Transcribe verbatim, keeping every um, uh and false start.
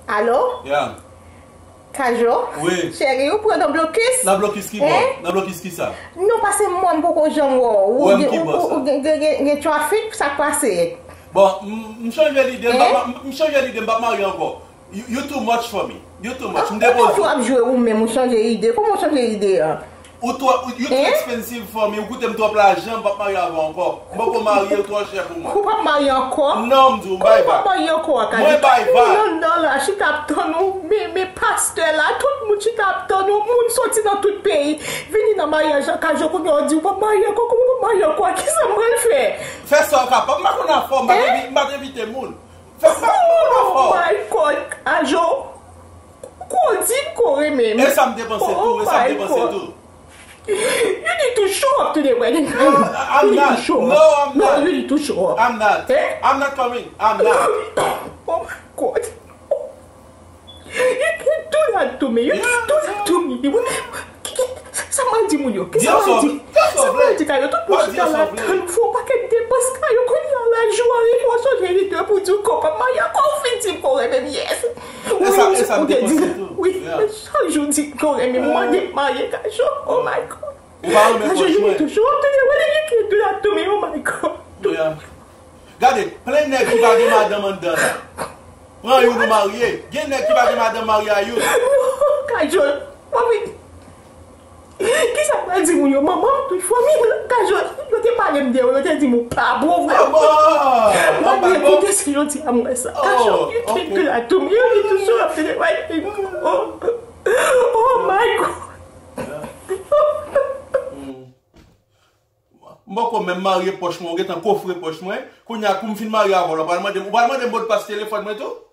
Alo? Yeah. Kajo? Wi. Cheri, ou pran nan blokis? Nan blokis ki bò? Nan blokis ki sa? Non, paske mwen m poko janm wè w. Wè m ki bò sa? Ou gen, gen, gen trafik, sa k pase? Bon, m m chanje lide, m pa- m chanje lide, m p ap marye ankò. You, you too much for me. You too much. M Kòman depoze. Ou ap jwe ou menm, ou chanje ide? Kòman ou chanje ide a? Ou twò, ou- you too expensive for me. Ou koute m twòp lajan, m p ap marye avè w ankò. M poko marye, ou twò chè pou mwen. Ou p ap marye ankò? Non, m di w, m bay Ou p ap vag. Marye ankò, Kajo? Mwen bay vag. Tout moun anndan la chita ap tann ou, men, men pastè la, tout moun chita ap tann ou, moun soti nan tout peyi, vini nan maryaj la, Kajo, kounye a w di ou p ap marye ankò, kòman ou p ap marye ankò? Kisa m pral fè? Fè sa w kapab. M pa konn afè w, m pa t envi- m pa t envite moun. Fè sa w kapab. Oh my God, Kajo. Ko di m ko renmen m. E sa m te panse tou, e sa m te panse tou. You need to show up today, wedding. I'm not. No, I'm not. You need to show up. I'm not. Eh? I'm not coming. I'm not. Oh my God. You can't do that to me. You can't do that to me. Sa mwen di moun yo. Kisa mwen di? Sa mwen di Kayo? Tout moun chita la tann fè yon pakèt depans Kayo. Kounye a la jou a rive, w sonje ide pou di w ko p ap marye ankò, ou fin di m ko renmen m, yes. Wi, ou te di wi. Chak jou di ko renmen m, mande m marye Kayo. Oh my God. Kayo, you need to show up today. What are you can do that to me? Oh my God. Gade, plen nèg ki pa gen madanm anndan la. Pran youn ou marye. Gen nèg ki pa gen madanm marye a youn. Kayo, mwen vin. Kisa m pral di moun yo? Manman m, tout fanmi m, Kayo, yo te pale m de ou, yo te di m ou pa bon vre. Malgre tout se yo di a mwen sa. Kayo, you can do that to me. You need to show up today, right? Oh, oh my God. M poko menm marye pòch mwen, ou gentan kofre pòch mwen. Kounye a kou m fin marye avè w la, ou pral mande m, ou pral mande m modpas telefòn mwen tou?